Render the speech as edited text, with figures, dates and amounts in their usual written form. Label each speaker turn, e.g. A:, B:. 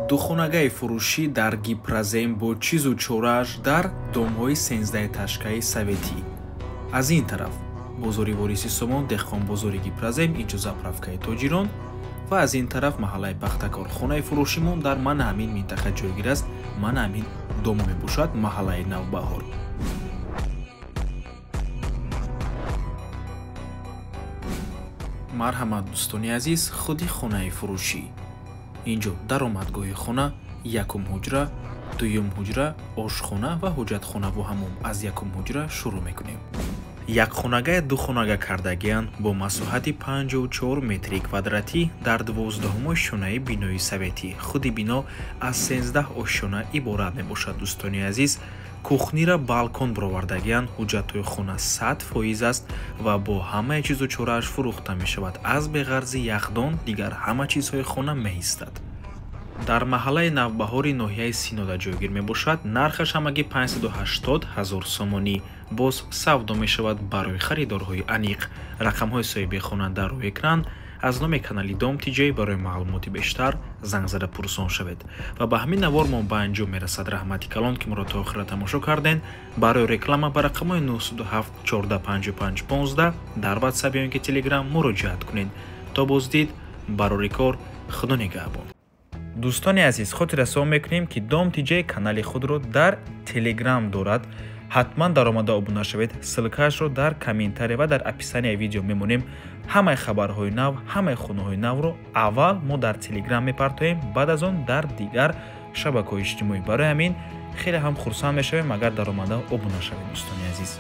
A: Духонагаи фурӯшӣ дар Гипрозем бо чизу чорааш дар домҳои 13 этажкаи советӣ. Аз ин тараф бозори Вориси Сомон, деҳқонбозори Гипрозем, инҷо заправкаи тоҷирон ва аз ин тараф маҳаллаи Пахтакор. Хонаи фурӯшимон дар мана ҳамин минтақа ҷойгир аст. Мана ҳамин домо мебошад, маҳаллаи Навбаҳор. Марҳамат, дӯстони азиз, худи хонаи фурӯшӣ. Инҷо даромадгоҳи хона, якум ҳуҷра, дуюм ҳуҷра, ошхона ва ҳоҷатхонаву ҳамом. Аз якум ҳуҷра шурӯъ мекунем. Якхонагая духонага кардагианд бо масоҳати 54 метри квадратӣ дар 12-ум ошёнаи бинои советӣ. Худи бино аз 13 ошёна иборат мебошад, дӯстони азиз. Кухнира балкон баровардагианд. Ҳуҷҷатҳои хона 100% аст ва бо ҳамаи чизу чорааш фурӯхта мешавад. Аз беғарзи яхдон дигар ҳама чизҳои хона меистад. Дар маҳаллаи Навбаҳори ноҳияи Синода ҷойгир мебошад. Нархаш ҳамагӣ 580 ҳазор сомонӣ, боз савдо мешавад. Барои харидорҳои аниқ рақамҳои соҳиби хона дар рӯи экран. Аз номи канали Дом Тиҷай барои маълумоти бештар занг зада пурсон шавед. Ва ба ҳамин навор мо ба анҷом мерасад. Раҳмати калон, ки моро то охира тамошо карден. Барои реклама ба рақамҳои 907 14 55 15 дар Ватсап ё ин ки Телеграм муроҷиат кунед. То боздид, барори кор, Худо нигаҳбон. Дӯстони азиз, хотиррасон мекунем, ки Дом Тиҷай канали худро дар Телеграм дорад. Ҳатман даромада обуна шавед. Ссылкаашро дар комментария ва дар описанияи видео мемонем. Ҳамаи хабарҳои нав, ҳамаи хонаҳои навро аввал мо дар Телеграм мепартоем, баъд аз он дар дигар шабакаҳои иҷтимоӣ. Барои ҳамин хеле ҳам хурсанд мешавем, агар даромада обуна шавед, дӯстони азиз.